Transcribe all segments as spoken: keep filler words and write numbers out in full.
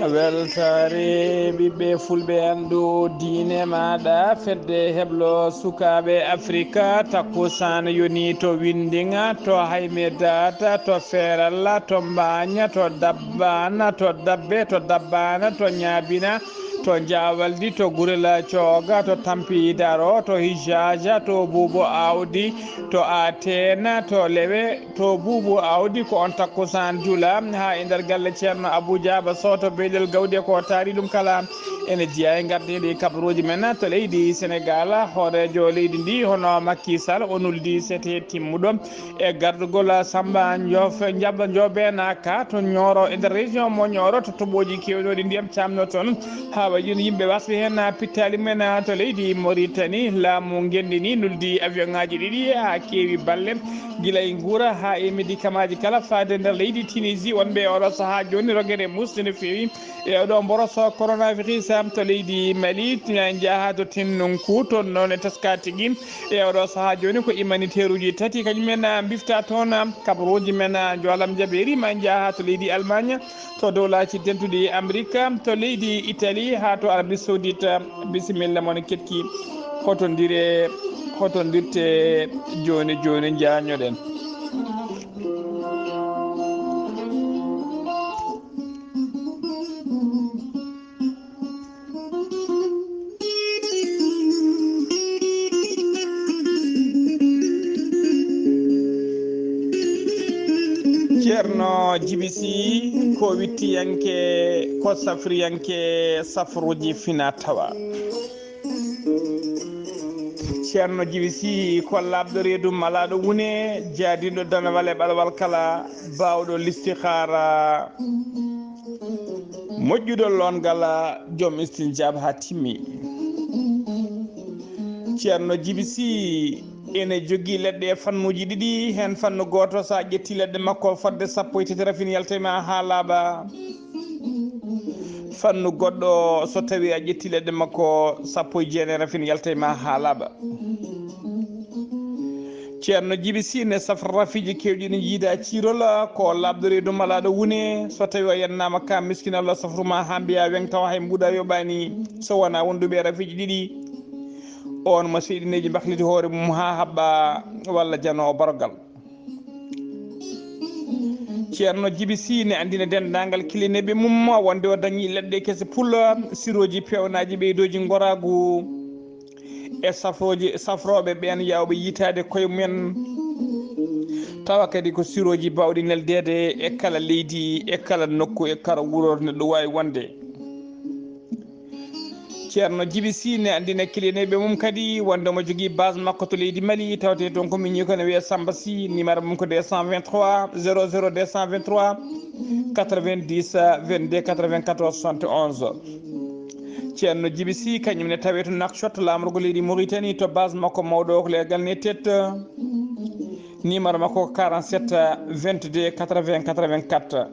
Weltaare ɓiɓɓe fulɓe, anndu diine maaɗa, fedde heblo sukaaɓe Afrika, takkusaan yoni to Windiŋa, to Haymedata, to Feeralla, to Mbaaña, to Dabbaana, to Dabbe, to Dabbaana, to Ñaabina, to Jaawaldi, to Gurela Cooga, to Tampi Daro, to Hijaaja, to Buubo Awdi, to Ateena, to Lewe, to Buubo Awdi. Ko on takkusaan jula haa e nder galle Ceerno Abuu Jaaba Soh to Beydel Gawdi, ko taari ɗum kala. Ene jeyaa e ngardiiɗi kabaruuji men to leydi Senegaal. Hooreejo leydi ndi, hono Makki Sal, o nuldi sete timmuɗo e gardugol Samba Njof-, Njaba Njoobena Ka to Ñooro, e nder région mo Ñooro, to toɓooji keewnooɗi ndiyam caamno toon. Haa wayi no yimɓe wasɓe heen pittaali mumen to leydi Moritani. Laamu ngenndi ni nuldi avion ŋaaji ɗiɗi haa keewi balle, gila e nguura haa e médicament ji kala faade nder leydi Tunisie. Wonɓe e oɗo sahaa jooni rogere muusde no feewi e oɗo mboroso coronavirus to leydi Mali, njaaha to Tinnunku, toon noon e teska tigi. E oɗo sahaa jooni ko humanitaire uji tati kañum en mbifta toon, kabaruuji men Joolam Jabeeri, ma njaaha to leydi Allemagne, to dowlaaji dentuɗi Amerika, to leydi Italie, haa to Arabie Saoudite. Bisimilla mon keɗki, hotondire, hotondirte jooni jooni, njañoɗen. Ceerno Jibi Si ko wittiyanke, ko safriyanke safruuji fina tawa. Ceerno Jibi Si ko laaɓɗo reedu, malaaɗo wune, jaadiiɗo danawal e ɓalwal kala, baawɗo listihaara, moƴƴuɗo loongal, joom istinjaab haa timmi. Ceerno Jibi Si ene jogii leɗɗe e fannuuji ɗiɗi, heen fannu gooto, so a ƴettii leɗɗe makko, fodde sappo e tati rafin yalta e ma haa laaɓa. Fannu goɗɗo, so tawii a ƴettii leɗɗe makko, sappo e jeenayi rafin yalta e ma haa laaɓa. Ceerno Jibi Si ne safra rafiiji keewɗi ɗi njiida ciirol, ko laaɓɗo reedu malaaɗo wune. So tawii o yennaama ka miskin, Allah safru ma haa mbiya weŋ tawa hay mbuuɗa yoɓaani, so wonaa wonduɓe e rafiiji ɗiɗi. On mo seyɗineeji mbahliti hoore mum haa haɓɓa, walla janoowo barogal. Ceerno Jibi Si ne anndina denndaangal kilineeɓe mum wonde o dañii leɗɗe kese pul, sirooji peewnaaji ɓeydooji ngoraagu e safrooji, safrooɓe ɓeen yaawɓe yiytaade koye mumen, tawa kadi ko sirooji baawɗi neldeede e kala leydi, e kala nokku, e kala wuro neɗɗo waawi wonde. Ceerno Jibi Si ne anndina kilineeɓe mum kadi wonde omo jogii base makko to leydi Mali, tawte toon ko miñi ko ne wiyee Samba Si, numéro mum ko deux cent vingt-trois zéro zéro deux cent vingt-trois quatre-vingt-dix vingt-deux quatre-vingt-quatorze soixante et onze. Ceerno Jibi Si kañum ne tawee to Nouakchott, laamorgo leydi Mauritanie, to base makko mawɗo o ko leegal ne Tette. Numéro makko ko quarante-sept vingt-deux quatre-vingts quatre-vingt-quatre.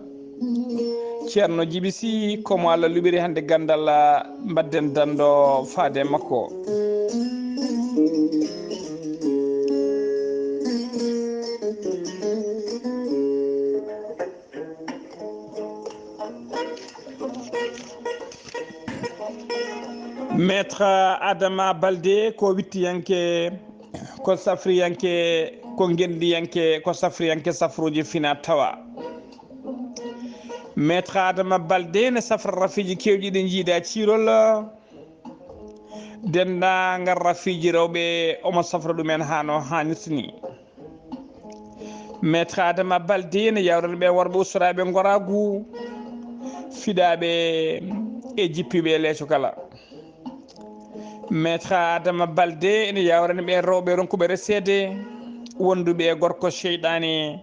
Ceerno Jibi Si, ko mo Allah luɓiri hannde ganndal, mbaɗden danndo faade e makko. Maître Adama Balde ko wittiyanke, ko safriyanke, ko ngenndiyanke, ko safriyanke safruuji fina tawa. Maître Adama Balde ne safra rafiiji keewɗi ɗi njiida ciirol. Denndaangal rafiiji rewɓe omo safra ɗumen haa no haanirta ni. Maître Adama Balde ne yawrana ɓe worɓe ustoraaɓe ngoraagu, fiɗaaɓe e jippiiɓe e leeco kala. Maître Adama Balde ene yawrani ɓe rewɓe ronkuɓe reseede, wonduɓe e gorko seyɗaane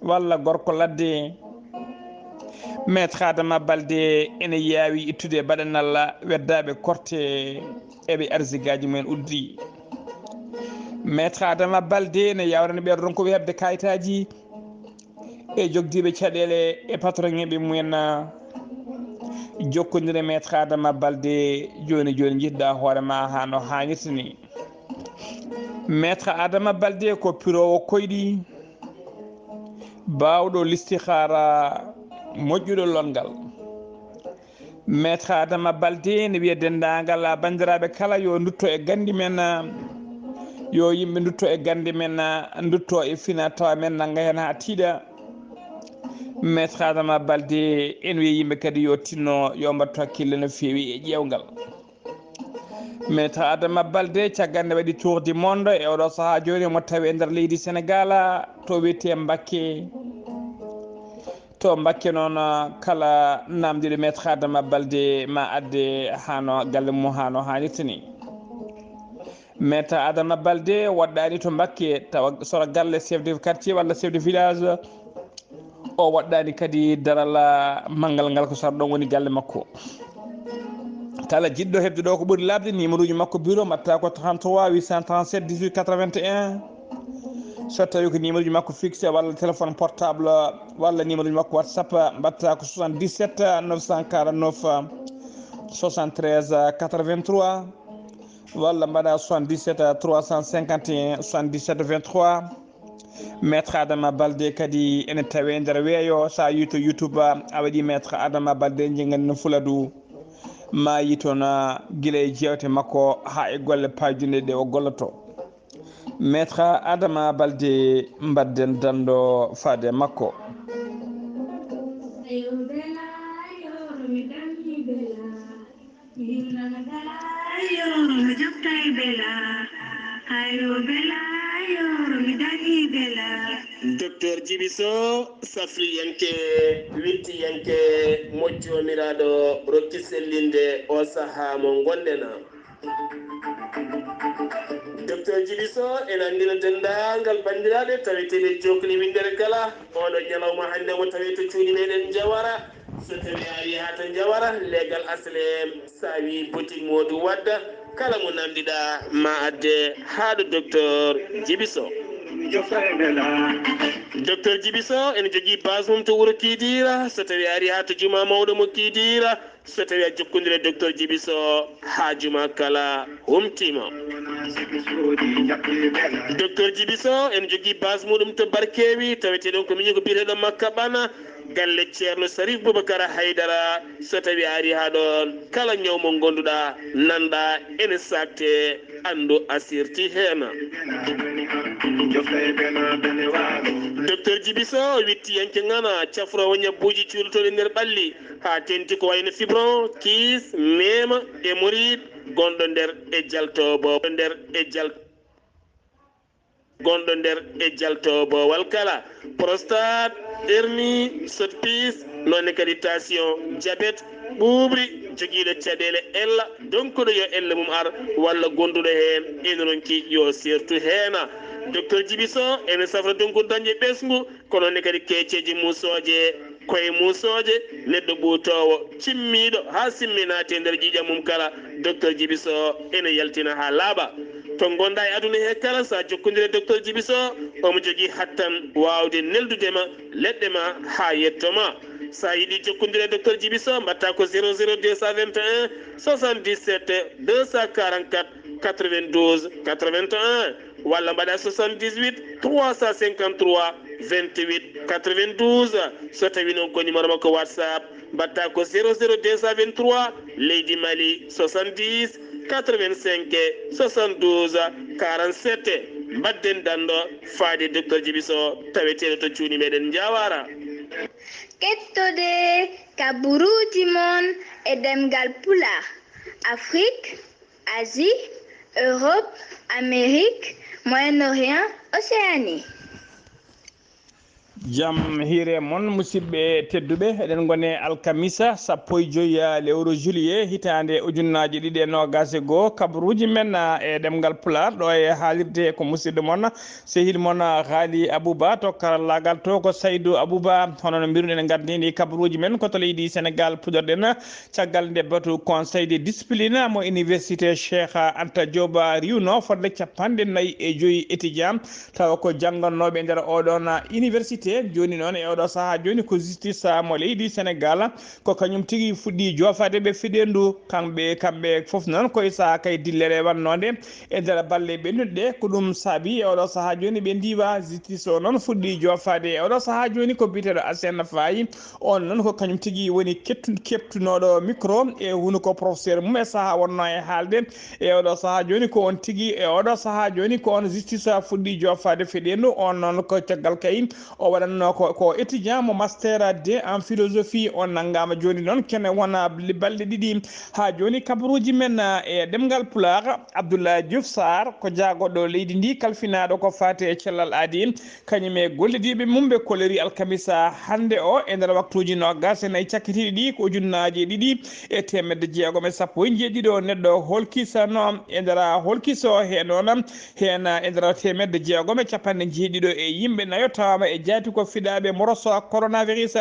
walla gorko ladde. Maître Adama Balde ene yaawi ittude baɗanal weddaaɓe korte e ɓe arsigaaji mumen uddi. Maître Adama Balde ene yawrani ɓe ronkuɓe heɓde kayitaaji e jogdiiɓe caɗeele e patronŋeeɓe mumen. Jokkondire Maître Adama Balde jooni jooni, njiɗɗa hoore ma haa no haanirta ni. Maître Adama Balde ko piroowo koyɗi, baawɗo listihaara, moƴƴuɗo lonngal. Maître Adama Balde ne wiya denndaangal banndiraaɓe kala yo ndutto e ganndi men, yo yimɓe ndutto e ganndi men, ndutto e fina tawa men nannga heen haa tiiɗa. Maître Adama Balde ene wiya yimɓe kadi yo tinno, yo mbattu hakkille no feewi e ƴeewngal. Maître Adama Balde caggal nde waɗi tour du monde e oɗo sahaa jooni omo tawi e nder leydi Sénégal to wiyetee Mbakke. To Mbakke noon, kala namdiiɗo Maître Adama Balde ma adde hano galle mum hano haanirta ni. Maître Adama Balde waɗɗaani to Mbakke tawa sora galle chef de quartier walla chef de village, o waɗɗaani kadi daral manngal ngal ko sara ɗon woni galle makko. Kala jiɗɗo heɓde ɗo ko ɓuri laaɓde, numéro uji makko bureau mbaɗta ko trente-trois huit cent trente-sept dix-huit quatre-vingt-un. So tawi ko numéro uji makko fixe walla téléphone portable walla numéro uji makko WhatsApp mbaɗta ko soixante-dix-sept neuf cent quarante-neuf soixante-treize quatre-vingt-trois, walla mbaɗa soixante-dix-sept trois cent cinquante et un soixante-dix-sept vingt-trois. Maître Adama Balde kadi ene tawe nder weeyo, sa yi to YouTube a waɗi Maître Adama Balde jingani no Fuladu, ma yi toon gila e jeewte makko haa e golle paajunɗe ɗe o golloto. Maître Adama Balde, mbadden dando faade makko. Docteur Jibi Sow, safriyanke, wittiyanke, mo Joomiraaɗo rokki sellinde o sahaa mo ngonɗen. Docteur Jibi Sow ene anndina denndaangal banndiraaɓe taweteeɓe Jokkuli winndere kala, oɗo ñalawma hannde omo tawee to cuuɗi meɗen Njawara. So tawi a ari haa to Njawara, leegal Aslem, so a wi boutique Modou Wadda, kala mo namdiɗa ma adde haa ɗo Docteur Jibi Sow. Docteur Jibi Sow ene jogii base mum to wuro Kidira. So tawi a ari haa to juma mawɗo mo Kidira, so tawi a jokkondire Docteur Jibi Sow haa juma kala humtima. Docteur Jibi Sow ene jogii base muɗum to Barkewi, taweteɗon ko miñi ko biyeteɗo Makka Ɓana, galle Ceerno Sarif Boubacar Haydara. So tawi a ari haa ɗon, kala ñaw mo ngonduɗa, nanɗa ene sakte, anndu a sirti heen. Docteur Jibi Sow, wittiyanke ŋana, cafroowo ñabbuuji cuuɗotooɗi nder ɓalli, haa tenti ko wayno fibron, kiis, meema, hémorroïde, gonɗo nder e jalto bo-, nder e jal-, gonɗo nder e jalto boowal kala, prostate, hernie, sotpis, noone kadi tension, diabète, ɓuuɓri, jogiiɗo caɗeele ella, donkuɗo yo ella mum ar, walla gonduɗo heen ene ronki yo sertu heena. Docteur Jibi Sow ene safra donkude dañde ɓesngu, ko noon ne kadi keeceeji muusooje, koye muusooje, neɗɗo ɓuutoowo, cimmiiɗo haa simmi naati e nder ƴiiƴam mum kala, Docteur Jibi Sow ene yaltina haa laaɓa. To ngonɗa e aduna he kala, so a jokkondire Docteur Jibi Sow, omo jogii hattan waawde neldude ma leɗɗe ma haa yetto ma. So a yiɗi jokkondire Docteur Jibi Sow, mbaɗta ko zéro zéro deux cent vingt et un soixante-dix-sept deux cent quarante-quatre quatre-vingt-douze quatre-vingt-un, walla mbaɗa soixante-dix-huit trois cent cinquante-trois vingt-huit quatre-vingt-douze. So tawi noon ko numéro makko WhatsApp, mbaɗta ko zéro zéro deux cent vingt-trois, leydi Mali, soixante-dix quatre-vingt-cinq soixante-douze quarante-sept. Mbaɗden dando faade Docteur Jibi Sow, taweteeɗo to cuuɗi meɗen Njawara. Kettode kaburuuji mon e ɗemngal Pulaar, Afrique, Asie, Europe, Amérique, Moyen-Orient, Océanie. Jam hiire mon, musidɓe tedduɓe. Eɗen ngoni alkamisa sappo e joyi lewru juillet, hitaande ujunnaaje ɗiɗi e noogaas e goo. Kabaruuji men, ah, e ɗemngal Pulaar, ɗo e haalirde ko musidɗo mon, sehil mon, ah, Haali Abuba. To karallaagal to ko Saydu Abuba. Hono no mbiruɗen, en ngardini kabaruuji men ko to leydi Senegaal puɗɗorɗen. Caggal nde batu Conseil de discipline mo Université Cheikh Anta Diop riwno fodde capanɗe nayi e joyi étudiant, tawa ko janngannooɓe nder oɗon université. Jooni noon e oɗo sahaa jooni ko justice mo leydi Senegal ko kañum tigi fuɗɗi joofaade ɓe fiɗendu kamɓe kamɓe fof noon koye sahaa kay dillere wannoonde e nder balle ɓennuɗe ɗe ko ɗum saabi e oɗo sahaa jooni ɓe ndiwa justice o noon fuɗɗi joofaade e oɗo sahaa jooni ko biyeteeɗo Asena Faye on noon ko kañum tigi woni kettu keɓtunooɗo micro e hunuko professeur mum e sahaa wonno e haalde e oɗo sahaa jooni ko on tigi e oɗo sahaa jooni ko on justice fuɗɗi joofaade fiɗendu on noon ko caggal kay o waɗatno ko ko étudiant mo master deux en philosophie. On nanngaama jooni noon kene wona balɗe ɗiɗi haa jooni kabaruuji men e ɗemngal pulaar. Abdoulaye Diouf Sarr ko jaagoɗo leydi ndi kalfinaaɗo ko faati e cellal aadi kañum e gollidiiɓe mum ɓe koleri alkamisa hannde o e nder waktuuji noogas e nayi cakkitiiɗi ɗi ko ujunnaaje ɗiɗi e teemedde jeegom e sappo e njeeɗiɗo neɗɗo holkisano e nder holkiso he noon heen e nder teemedde jeegom e capanɗe njeeɗiɗo e yimɓe nayo tawaama e jaati ko fiɗaaɓe moroso coronavirus.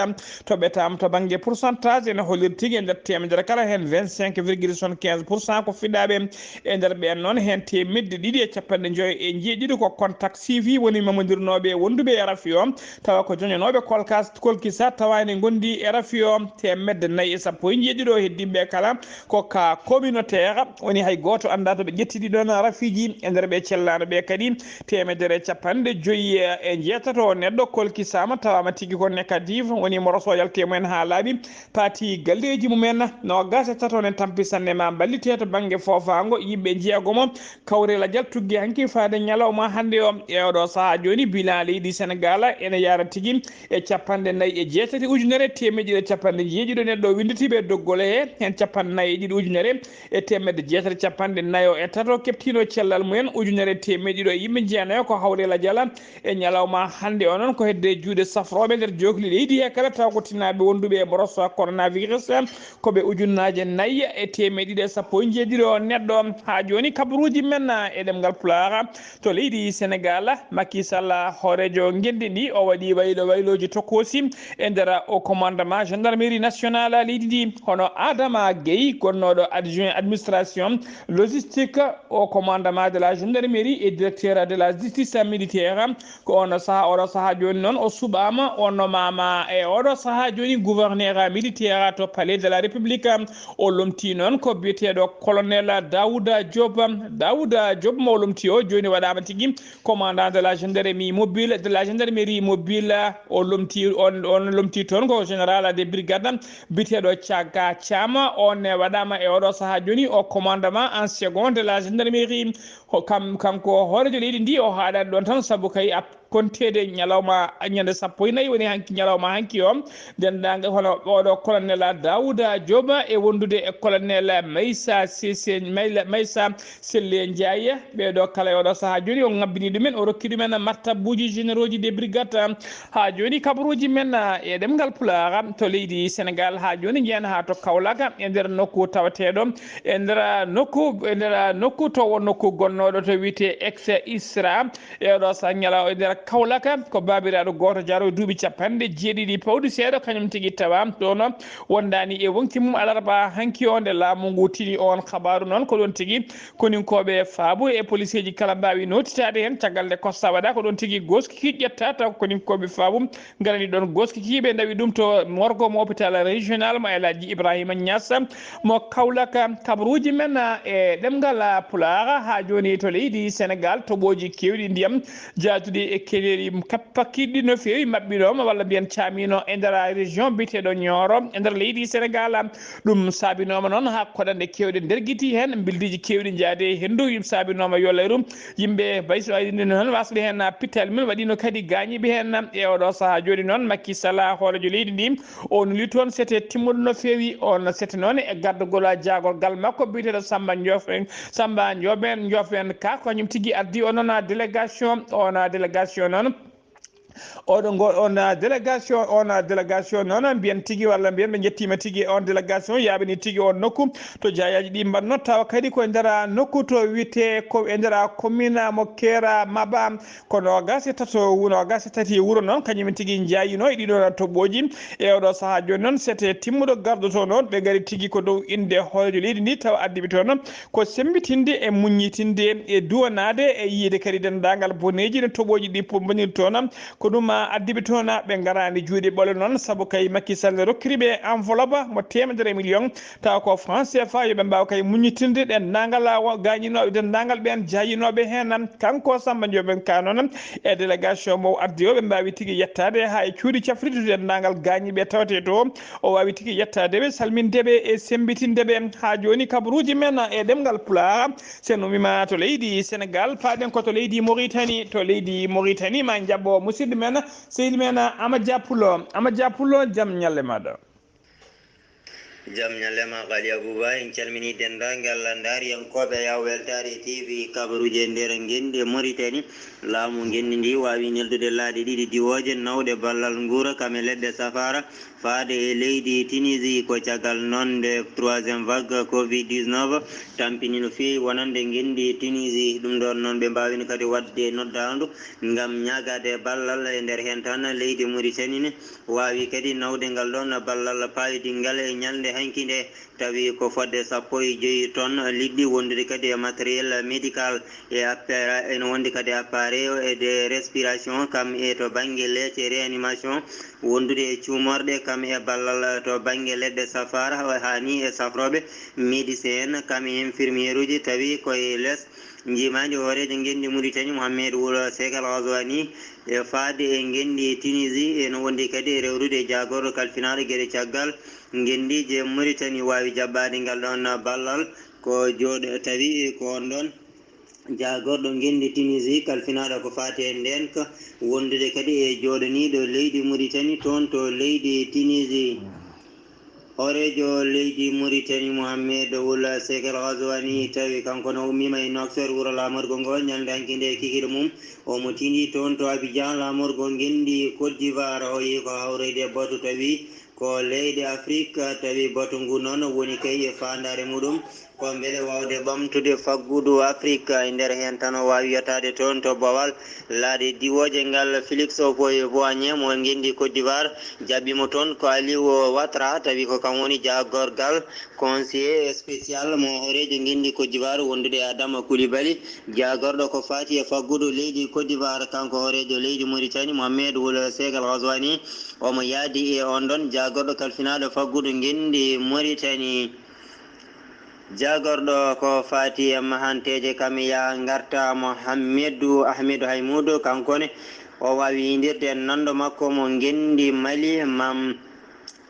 To ɓetaama to bannge pourcentage ene holliri tigi e nder teemedere kala heen vingt-cinq virgule soixante-quinze pour cent ko fiɗaaɓe e nder ɓeen noon heen teemedde ɗiɗi e capanɗe njoyo e njeeɗiɗi ko contact suivi woni mamondirnooɓe e wonduɓe e rafi o tawa ko joñanooɓe kolkas kolkisa tawa ene ngondi e rafi o teemedde nayi e sappo e njeeɗiɗo heddiɓe kala ko ka communautaire woni hay gooto annda to ɓe ƴettidi ɗon rafiiji e nder ɓe cellaano ɓe kadi teemedere capanɗe joyi e jeetato neɗɗo kolkisaama tawaama tigi ko négatif woni moroso yalte mumen haa laaɓi paati galleeji mumen noogas e tato nen tampi sanne ma mballite to bannge foofaango yimɓe jeegomo kawre lajal tuggi hanki faade ñalawma hannde o e oɗo sahaa jooni bilan leydi Senegal ene yaara tigi e capanɗe nayi e jeetati ujunere teemeɗɗe ɗiɗi e capanɗe jeeɗiɗo neɗɗo winnditiiɓe e doggol he heen capanɗe nayi e ɗiɗi ujunere e teemedde jeetati capanɗe nayo e tato keɓtiino cellal mumen ujunere teemeɗɗe ɗiɗo e yimɓe jeenayo ko hawre lajal e ñalawma hannde o noon ko hedde juuɗe safrooɓe nder jookli leydi he kala taw ko tinaaɓe wonduɓe e moroso coronavirus ko ɓe ujunnaaje nayi e teemeɗɗe ɗiɗi e sappo e jeeɗiɗo neɗɗo haa jooni kabaruuji men e ɗemngal pulaar to leydi Senegal. Macky Sall hooreejo ngenndi ndi o waɗi waylo waylooji tokoosi e nder o commandement gendarmerie nationale leydi ndi hono Adama Gueye gonnooɗo adjoint administration logistique au commandement de la gendarmerie et directeur de la justice militaire. Ko on saha oɗo saha jooni noon o suɓaama o nomaama e oɗo saha jooni gouverneur militaire to palais de la république. O lomti noon ko biyeteeɗo colonel Daouda Diop. Daouda Diop mo o lomti o jooni waɗaama tigi commandant de la gendarmerie mobile de la gendarmerie mobile. O lomti on on lomti toon ko général de brigade biyeteeɗo Thiaga Thiam. On waɗaama e oɗo saha jooni o commandement en second de la gendarmerie. Kam kanko hoorejo leydi ndi o haaɗani ɗon tan sabu kay konteede ñalawma ñande sappo e nayi woni hanki ñalawma hanki o. Denndaangal hono oɗo colonel Daouda Diop e wondude e colonel Maysa Sese Maysa Selle Ndiaye. Ɓeeɗo kala e oɗo saha jooni o ngabbini ɗumen o rokki ɗumen martabuuji générauji de brigade. Haa jooni kabaruuji men e ɗemngal pulaar to leydi Senegal haa jooni njeyan haa to Kaolack e nder nokku tawateeɗo e nder nokku e nder nokku to won nokku gonnooɗo to wiyetee ex Isra. E oɗo saha ñalawma e nder Kaolack ko baabiraaɗo gooto jaro e duuɓi capanɗe jeeɗiɗi pawɗi seeɗa kañum tigi tawa ɗono wondaani e wonkii mum alarba hanki o nde laamu ngu tini on kabaaru noon ko ɗoon tigi koninkooɓe faabu e poliseeji kala mbaawi nootitaade heen caggal nde constat waɗa ko ɗoon tigi goskiki ƴetta taw koninkooɓe faabu ngarani ɗoon goskikiiɓe ndawi ɗum to morgo mo hôpital régional mo El Hadji Ibrahima Niass mo Kaolack. Kabaruuji men e ɗemngal pulaar haa jooni to leydi Senegal toɓooji keewɗi ndiyam jaaduɗi e keneeri kappakiɗi no feewi maɓɓinooma walla mbiyen caamiino e nder région biyeteeɗo Nioro e nder leydi Senegal. Ɗum saabinooma noon haa koɗanɗe keewɗe ndergiti heen mbildiiji keewɗi njaade e henndu. Ɗum saabinooma yo layru yimɓe bayso aydi noon wasɓe heen pital mum waɗiino kadi gaañiiɓe heen e oɗo sahaa jooni noon Macky Sall hooreejo leydi ndi o nuli toon sete timmuɗo no feewi. On sete noon e gardagol jaagorgal makko biyeteeɗo Samba Ndiofen Samba Ndioben Ndiofen ka ko kañum tigi addi o noon délégation on délégation noon oɗo ngo on délégation on délégation noon mbiyen tigi walla mbiyen ɓe jettima tigi on délégation yaaɓani tigi on nokku to jaayaji ɗi mbanno tawa kadi koye nder nokku to wiyete ko e nder commune mo Kera Maba ko nogas e tato nogas e tati wuro noon kañum tigi jayino e ɗiɗo toɓɓoji e oɗo saaha joni noon sete timmuɗo gardoto noon ɓe gari tigi ko dow inde hoorejo leydi ndi tawa addiɓe toon ko sembitinde e muññitinde e duwanaade e yiyde kadi denndaangal boneeji no toɓooji ɗi bonirtoo noon. Ko ɗum addiɓe toon ɓe ngaraani juuɗe ɓole noon, sabu kay Macky Sall rokkiri ɓe enveloppe mo teemedere million, tawa ko franc C F A, yo ɓe mbaaw kay muññitinde ɗenndaangal gaañinooɓe, denndaangal ɓeen jaayinooɓe heen. Kanko Samba Ndiobène Ka noon e délégation mo addi o, ɓe mbaawi tigi yettaade haa e cuuɗi cafrirɗi denndaangal gaañiiɓe tawetee to. O waawi tigi yettaade ɓe, salminde ɓe e semmbitinde ɓe. Haa jooni kabaruuji men e ɗemngal Pulaar, so en ummiima to leydi Senegaal, paaɗen ko to leydi Moritani. To leydi Moritani, ma njaɓɓo musidɗo men, sehil men Ama Dia Pulo. Ama Dia Pulo, jam ñalle maaɗa. Jam ñalle ma, Kali Abouba. En calmini denndaangal ndaariyankooɓe Yaw Weltaare T V. Kabaruuji e nder ngenndi Moritani, laamu ngenndi ndi waawi neldude laaɗe ɗiɗi diwooje nawɗe ballal nguura kam e leɗɗe safaara faade e leydi Tunisie. Ko caggal noon nde troisième vague covid dix-neuf tampini no feewi wonande ngenndi Tunisie. Ɗum ɗoon noon, ɓe mbaawino kadi waɗde noddaandu ngam ñaagaade ballal e nder heen tan leydi Moritani ne waawi kadi nawde ngal ɗoon ballal paayodingal e ñalnde hanki nde, tawi ko fodde sappo e joy tonnes liɗɗi, wondude kadi e matériel médical e appara-, ene wondi kadi appareil de respiration kam e to bannge leece réanimation, wondude e cuumorɗe kam e ballal to bannge leɗɗe safaara, haa ni e safrooɓe, médecin en kam e infirmière uji, tawi koye les njiimaandi hooreejo ngenndi Mauritanie, Mohamed Wul Seek Al Ghazouani, e faade e ngenndi Tunisie, ene wondi kadi e rewrude e jaagorɗo kalfinaaɗo geɗe caggal ngenndiije Mauritanie waawi jaɓɓaade ngal ɗoon ballal. Ko jooɗo tawi ko on ɗoon jaagorɗo ngenndi Tunisie kalfinaaɗo ko faati e ndeenka, wondude kadi e jooɗaniiɗo leydi Mauritanie toon to leydi Tunisie. Hooreejo leydi Mauritanie, Mohamed Wul Seek Al Ghazouani, tawi kanko no ummiima e Nouakchott, wuro laamorgo ngo, ñalnde hanki nde e kikiiɗe mum. Omo tindii toon to Abidjan, laamorgo ngenndi Côte d'Ivoire. O yehi ko hawroyde e batu, tawi ko leyɗe Afrik, tawi batu ngu noon woni kay e faandaare muɗum ko mbele waawde ɓamtude faggudu Afrik. E nder heen tan, o waawi yottaade toon to Bawal, laaɗe diwooje ngal. Félix Houphouët-Boigny mo ngenndi Côte d'Ivoire jaɓɓi mo toon. Ko Aliou Ouattara, tawi ko kam woni jaagorgal, conseiller spécial mo hooreejo ngenndi Côte d'Ivoire, wondude e Adama Coulibaly, jaagorɗo ko faati e faggudu leydi Côte d'Ivoire. Kanko hooreejo leydi Mauritanie, Mohamed Wul Seek Al Ghazouani, omo yahdi e on ɗoon jaagorɗo kalfinaaɗo faggudu ngenndi Mauritanie. Jaagorɗo ko faati e mahanteeje kam e yaa ngarta, Mohamedou Ahmedou Haymudou, kanko ne o waawi yindirde e nanndo makko mo ngenndi Mali, Mam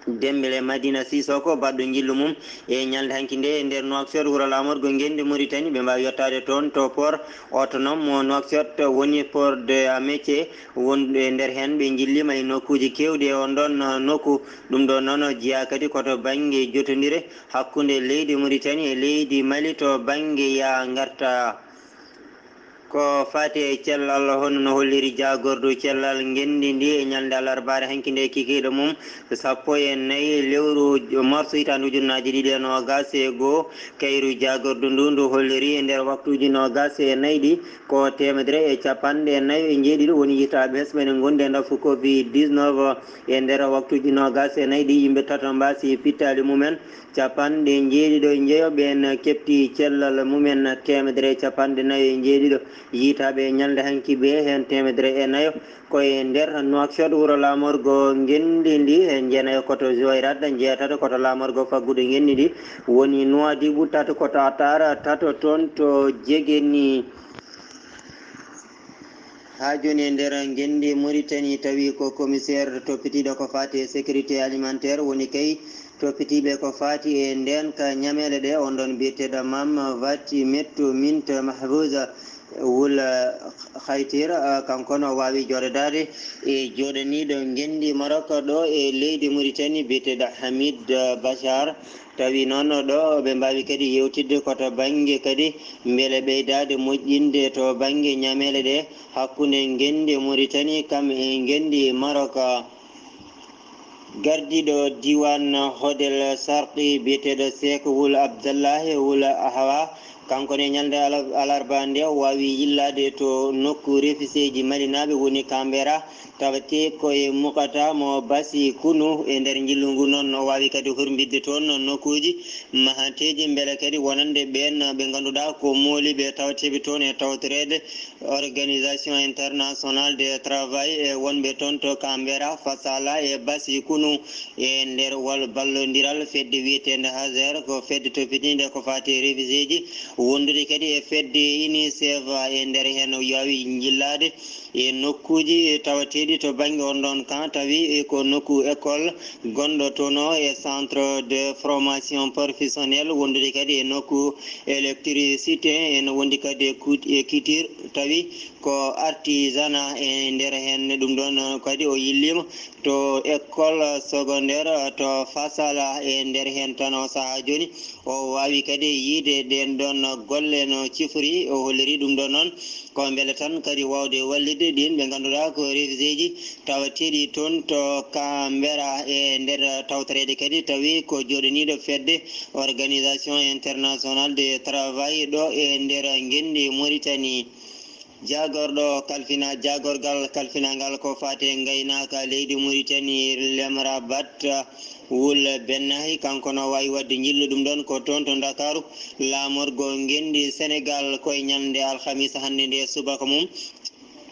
Dembele Madina Sissoko, baɗɗo njillu mum e ñalnde hanki nde e nder Nouakchott, wuro laamorgo ngenndi Mauritanie. Ɓe mbaawi yottaade toon to port autonome mo Nouakchott, woni port de Amitié, wondude e nder heen. Ɓe njilliima e nokkuuji keewɗi e on ɗoon nokku. Ɗum ɗo noon jeyaa kadi ko to bannge jotondire hakkunde leydi Mauritanie e leydi Mali to bannge yaa ngarta. Ko faati e cellal, hono no holliri jaagordu cellal ngenndi ndi e ñalnde alarbaare hanki nde, kikiiɗe mum sappo e nayi lewru marso hitaande ujunnaaji ɗiɗi e noogaas e goo, kayru jaagordu ndu ndu holliri e nder waktuuji noogaas e nayi ɗi ko teemedere e capanɗe nayo e njeeɗiɗo woni yitaaɓe hesɓe ene ngondi e ndafu covid dix-neuf. E nder waktuuji noogaas e nayi ɗi, yimɓe tato mbaasi pittaali mumen, capanɗe njeeɗiɗo e njeyo ɓeen keɓti cellal mumen, teemedere e capanɗe nayo e njeeɗiɗo yitaaɓe e ñalnde hanki ɓe, heen teemedere e nayo ko e nder Nouakchott, wuro laamorgo ngenndi ndi, e jeenayo ko to Zouairat, jeetato ko to laamorgo faggudu ngenndi ndi, woni Nouadhibou, tato ko to Attar, tato toon to Diegueni. Haa jooni e nder ngenndi Mauritanie, tawi ko commissaire toppitiiɗo ko faati e sécurité alimentaire woni kay toppitiiɓe ko faati e ndeenka ñameele ɗe, on ɗoon biyeteeɗo Mam Vati Mettu Mint Mahfouz Wul Khaytir, kanko no waawi jooɗodaade e jooɗaniiɗo ngenndi Maroc ɗo e leydi Mauritanie, biyeteeɗo Hamid Bachar. Tawi noon ɗo ɓe mbaawi kadi yeewtidde ko to bannge kadi mbele ɓeydaade moƴƴinde to bannge ñameele ɗe hakkunde ngenndi Mauritanie kam e ngenndi Maroc. Gardiiɗo diiwaan Hodel Sarqi biyeteeɗo Seek Wul Abdallahi Wul Ahwa, Kanko ne, ñalnde ala-, alarba nde, o waawi yillaade to nokku refiseeji malinaaɓe woni Kambera, tawetee ko e Mukata mo Basi Kunu. E nder njillu ngu noon, o waawi kadi hurmbitde toon nokkuuji mahanteeji, mbele kadi wonande ɓeen ɓe ngannduɗaa ko mooliiɓe tawateeɓe toon e tawtoreede Organisation Internationale de Travail e wonɓe toon to Kambera, Fasala e Basi Kunu. E nder wal ballondiral fedde wiyeteende Hazer, ko fedde toppitiinde ko faati e refiseeji, wondude kadi e fedde UNICEF. E nder heen, o yaawi njillaade e nokkuuji tawateeɗi to bannge on ɗon kan, tawi ko nokku école gonɗo toon o e centre de formation professionnelle, wondude kadi e nokku électricité, ene wondi kadi e kut-, e couture, tawi ko artisanat e nder heen. Ɗum ɗon kadi o yilliima to école secondaire to Fasala. E nder heen tan, o sahaa jooni, o waawi kadi yiide ɗeen ɗoon golle no cifori. O holliri ɗum ɗoon noon ko mbele tan kadi waawde wallitde ɗiin ɓe ngannduɗaa ko refiseeji tawateeɗi toon to Kambera. E nder tawtoreede kadi, tawi ko jooɗaniiɗo fedde Organisation Internationale de Travail ɗo e nder ngenndi Mauritanie. Jaagorɗo kalfina-, jaagorgal kalfinangal ko faati e ngaynaaka leydi Mauritanie, Lemrabat Wul Bennahi, kanko no waawi waɗde njillu ɗum ɗon ko toon to Ndakaaru, laamorgo ngenndi Senegal, ko e ñalnde alhamisa hannde nde subaka mum.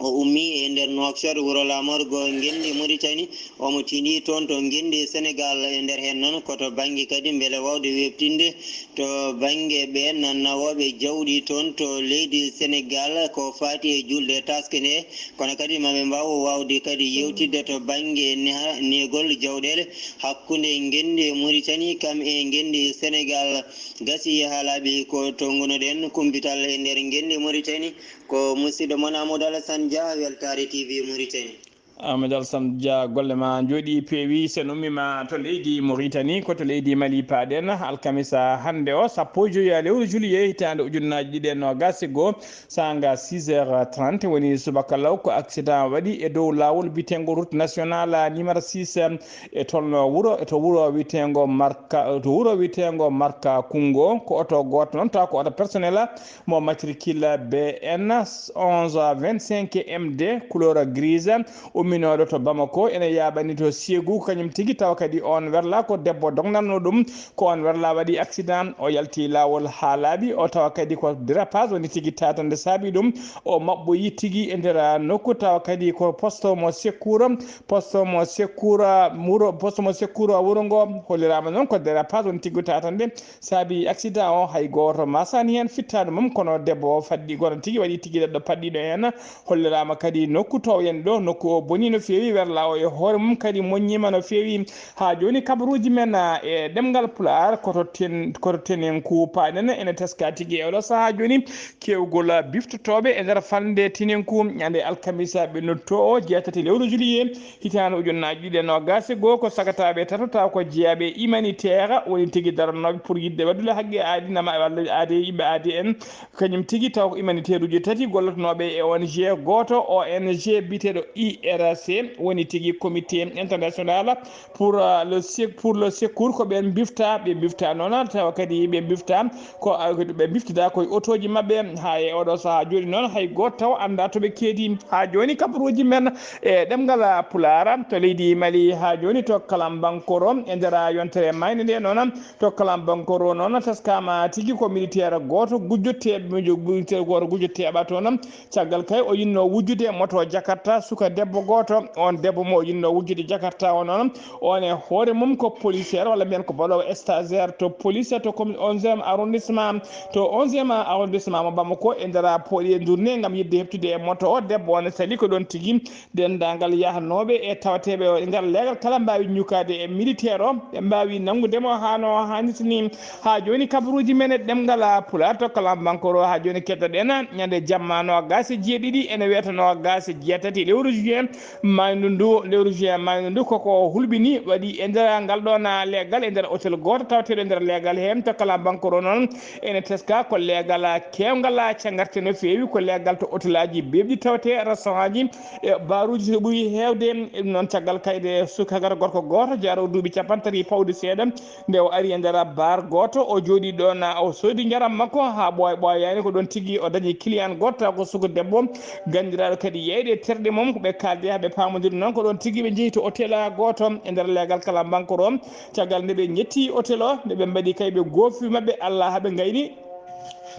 O ummii e nder Nouakchott, wuro laamorgo ngenndi Mauritanie, omo tindii toon to ngenndi Senegal. E nder heen noon, ko to bannge kadi mbele waawde weeɓtinde to bannge ɓeen nawooɓe jawɗi toon to leydi Senegal ko faati e julde taske nde, kono kadi ma ɓe mbaaw waawde kadi yewtidde to bannge neha-, neegol jawɗeele hakkunde ngenndi Mauritanie kam e ngenndi Senegal. Gasi haa laaɓi ko to ngonuɗen kumpital e nder ngenndi Mauritanie. Ko musidɗo mon Amadou Alassane Dia, Weltaare T V Mauritanie. Amadou Alassane Dia, golle ma njooɗi peewi. Sen ummiima to leydi Mauritanie, ko to leydi Mali paaɗen. Alkamisa hannde o, sappo e jowi lewru juillet, hitaande ujunnaaji ɗiɗi e noogaas e goo, saanga six heures trente woni subaka law, ko accident waɗi e dow laawol biyeteengo route nationale numéro six, e tolno wuro, to wuro wiyeteengo Marka, to wuro wiyeteengo Marka Kungo. Ko oto gooto noon, tawa ko oto personnel, mo matricule B N onze vingt-cinq M D, couleur grise, umminooɗo to Bamako, ene yaaɓani to Ségou, kañum tigi tawa kadi on werla ko debbo dognatno ɗum, ko on werla waɗi accident, o yalti laawol haa laaɓi, o tawa kadi ko dérapage woni tigi tatande saabi ɗum, o maɓɓoyi tigi e nder nokku, tawa kadi ko poste mo secours, poste mo secours wuro, poste mo secours wuro ngo, holliraama noon ko dérapage woni tigi tatande, saabi accident o, hay gooto masaani heen fittaandu mum, kono debbo o faddi goto tigi, waɗi tigi neɗɗo paɗɗiiɗo heen. Holliraama kadi nokku to o yani ɗo, nokku o bonii no feewi, werla o e hoore mum kadi moññiima no feewi. Haa jooni, kabaruuji men, ah, e ɗemngal Pulaar, koto ten-, koto tenenku paaɗen, ene teska tigi e oɗo sahaa jooni, keewgol biftotooɓe e nder falnde tenenku. Ñande alkamisa ɓennuɗo o, jeetati lewru juillet, hitaande ujunnaaji ɗiɗi e noogaas e goo, ko sagataaɓe tato tawa ko jeyaaɓe humanitaire woni tigi darannooɓe pour yiɗde waɗude haqqe aadi nama walla aadi yimɓe aadi en. Kañum tigi taw ko humanitaire uji tati gollotonooɓe e O N G gooto, O N G biyeteeɗo I R C, woni tigi Comité International pour, euh, le Sec-, pour le Secours, ko ɓeen mbifta, ɓe mbifta noon, tawa kadi ɓe mbifta ko, a, ko ɓe mbiftida koye otooji maɓɓe. Haa e oɗo sahaa jooni noon, hay gooto taw anndaa to ɓe keedi. Haa jooni, kabaruuji men e ɗemngal Pulaar to leydi Mali, haa jooni to Kalambankoro, e nder yontere maayde nde noon, to Kalambankoro noon, taskaama tigi ko militaire gooto gujjo teeɓ-, militaire gooto gujjo teeɓa toon. Caggal kay, o yinno wujjude moto Jakarta, suka debbo gooto. On debbo mo o yinno wujjude Jakarta o noon, on e hoore mum ko policier walla mbiyen ko baɗoowo stagiaire to police to commune onzième arrondissement, to onzième arrondissement mo Bamako e nder pooɗi e durne ngam yiɗde heɓtude e moto o. Debbo o ne sali ko ɗon tigi denndaangal yahnooɓe e tawateeɓe e ngal leegal kala mbaawi ñukaade e militaire o, ɓe mbaawi nanngude mo haa no haanirta ni. Haa jooni, kabaruuji men e ɗemngal Pulaar to Kalambankoro, haa jooni keddoɗen ñande jamma noogaas e jeeɗiɗi, ene wiyata noogaas e jeetati lewru juin, Maaydu ndu, lewru juin maaydu ndu, koko hulɓini waɗi e nder ngal ɗoon leegal, e nder hôtel gooto tawateeɗo e nder leegal heen to Kalabankoro noon. Ene teska ko leegal keewngal cangarte no feewi, ko leegal to hôtelaaji beeɓɗi tawetee, restaurantji e baruuji so ɓuri heewde. Ɗum noon caggal kayde sukagata gorko gooto jaarowo duuɓi capanɗe tati pawɗi seeɗa, nde o ari e nder bar gooto, o jooɗi ɗoon, o soodi njaram makko haa ɓooya, ɓooyaani ko ɗoon tigi o dañi client gooto, taw ko suka debbo ganndiraaɗo kadi yeeyde e terɗe mum. Ko ɓe kaaldi haa ɓe paamondiri noon, ko ɗoon tigi ɓe njehi to hôtel gooto e nder leegal Kalabankoro. Caggal nde ɓe njetti hôtel o, nde ɓe mbaɗi kay ɓe goofi maɓɓe, Allah haa ɓe ngayni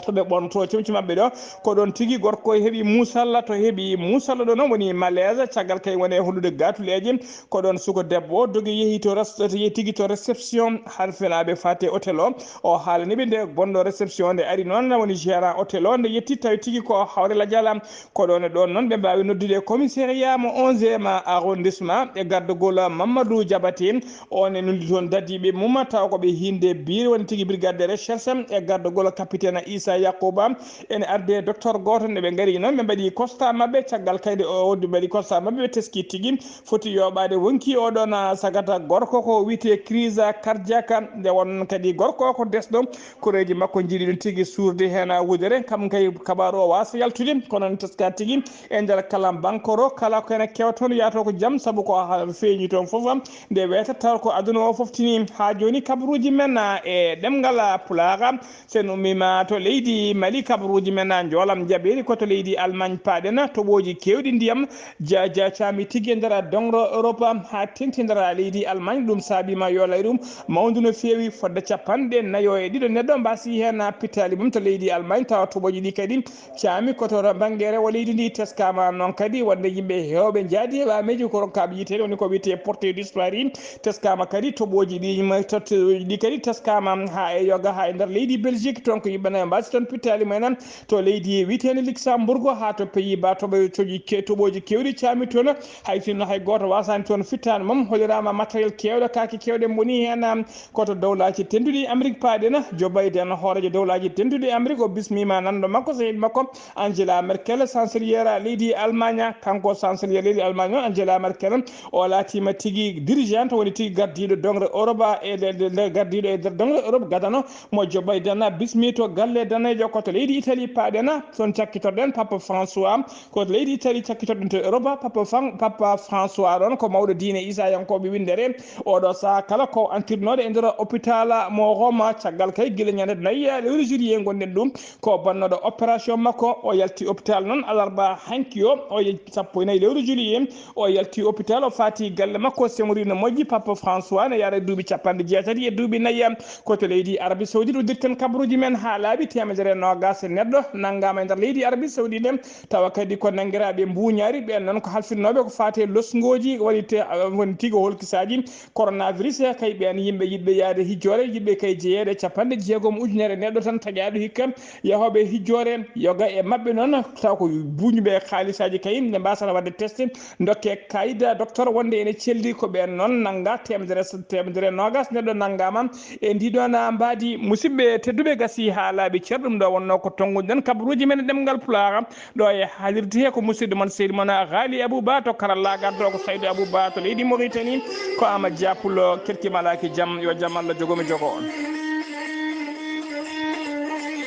to ɓe ɓornoto comci maɓɓe ɗo. Ko ɗoon tigi gorko o heɓi muusalla, to heɓi muusalla ɗo noon woni malaise, caggal kay woni e hollude gaatuleeje. Ko ɗoon suka debbo o dogi yehi to res-, to yehi tigi to réception, halfinaaɓe faate hôtel o. O haalani ɓe nde bonɗo réception o nde ari noon, woni gérant hôtel o, nde yetti tawi tigi ko hawre lajala. Ko ɗoon e ɗoon noon ɓe mbaawi noddude e commissariat mo onzième arrondissement e gardagol Mamadou Diabaté. On e nuldi toon dadiiɓe mum taw ko ɓe hiinde biire woni tigi brigade de recherche e gardagol capitaine Issa Yacouba. Ene arde docteur gooto nde ɓe ngari noon ɓe mbaɗi constat maɓɓe, caggal kayde o ɓe mbaɗi constat maɓɓe ɓe teski tigi foti yooɓaade wonki oɗoon sagata gorko ko wiyetee crise cardiaque. Nde won kadi gorko o ko desɗo koreeji makko njiɗi ɗum tigi suurde heen wudere, kam kay kabaaru o waasa yaltude, kono ne teska tigi e nder Kalabankoro, kala ko ene kewa toon yahata ko jam, sabu ko ha feeñi toon fof, nde weeta taw ko aduna o fof tini. Haa jooni kabaruuji men, a, e ɗemngal Pulaar, so en ummiima to leydi Mali, kabaruuji men, a, njoolam njaɓeeri ko to leydi Allemagne paaɗen, toɓooji keewɗi ndiyam, ja, ja, caami tigi e nder doŋre Europe, haa teŋti e nder leydi Allemagne. Ɗum saabiima yo lay ɗum mawndu no feewi, fodde capanɗe nayo e ɗiɗo neɗɗo mbaasi heen pittaali mum to leydi Allemagne, tawa toɓooji ɗi kadi caami ko to bannge rewo leydi ndi. Teskaama noon kadi wonde yimɓe heewɓe njaadi e laameeji ko rokkaaɓe yiiteede, woni ko wiyetee porté disparu. Teskaama kadi toɓooji ɗi, ma-, toɓooji ɗi kadi teskaama haa e yoga, haa e nder leydi Belgique, toon ko yimɓe nayo mbaasi toon pittaali mumen. To leydi wiyeteendi Luxembourg haa to Pays-Bas, toɓo-, toɓi ke-, toɓooji keewɗi caami toon, hay sinno hay gooto waasaani toon fittaandu mum. Holiraama matériel keewɗo, kaake keewɗe mboni heen. Ko to Dowlaaji Tedduɗi Amrik paaɗen. Joe Biden, hooreejo Dowlaaji Tedduɗi Amrik, o bismiima nanndo makko, sehil makko Angela Merkel, chancelière leydi Allemagne. Kanko chancelière leydi Allemagne o, Angela Merkel, o laatiima tigi dirigeant, woni tigi gardiiɗo doŋre Europe e le-, le-, le-, gardiiɗo e nder doŋre Europe gadano mo Joe Biden bismi to galle daneejo ko to leydi Italie paaɗen. Toon cakkitorɗen Papa François, ko to leydi Italie cakkitorɗen to Europe. Papa Fan-, Papa François ɗoon ko mawɗo diine Isayankooɓe winndere. Oɗo saha kala ko antirnooɗo e nder hôpital mo Roma, caggal kay gila ñande nayi lewru juillet ngonɗen ɗum, ko bannooɗo opération makko. O yalti hôpital noon alarba hanki o, o yalti sappo e nayi lewru juillet. O yalti hôpital, o faati galle makko, semori no moƴƴi. Papa François ne yaara duuɓi capanɗe jeetati e duuɓi nayi. Ko to leydi Arabie Saoudite uddirten kabaruuji men haa laaɓi teemedere e noogaas neɗɗo nanngaama e nder leydi Arabie Saoudite. Tawa kadi ko nanngiraaɓe mbuuñaari, ɓeen noon ko halfinnooɓe ko faati e losngooji, woni te-, woni tigi holkisaaji coronavirus, kay ɓeen yimɓe yiɗɓe yaade hijjoore, yiɗɓe kay jeyeede capanɗe jeegom ujunere neɗɗo tan taƴaaɗo hikka yahooɓe hijjoore. Yoga e maɓɓe noon taw ko buuñuɓe e haalisaaji kay nde mbaasata waɗde test, ndokke kayda docteur wonde ene celli. Ko ɓeen noon nannga teemedere, teemedere noogaas neɗɗo nanngaama e ndii ɗoon mbaadi. Musidɓe tedduɓe, gasi haa laaɓi cer, ɗum ɗo wonnoo ko tonnguɗen kabaruuji men e ɗemngal Pulaar. Ɗo e haalirde he ko musidɗo mon seydi mon Ghali Abou Ba, to karallaagal to ko Saydou Abou Ba to leydi Mauritanie. Ko Amadou Dia Pullo, kelki malaaki jam, yo jam Allah jogo mi jogo on.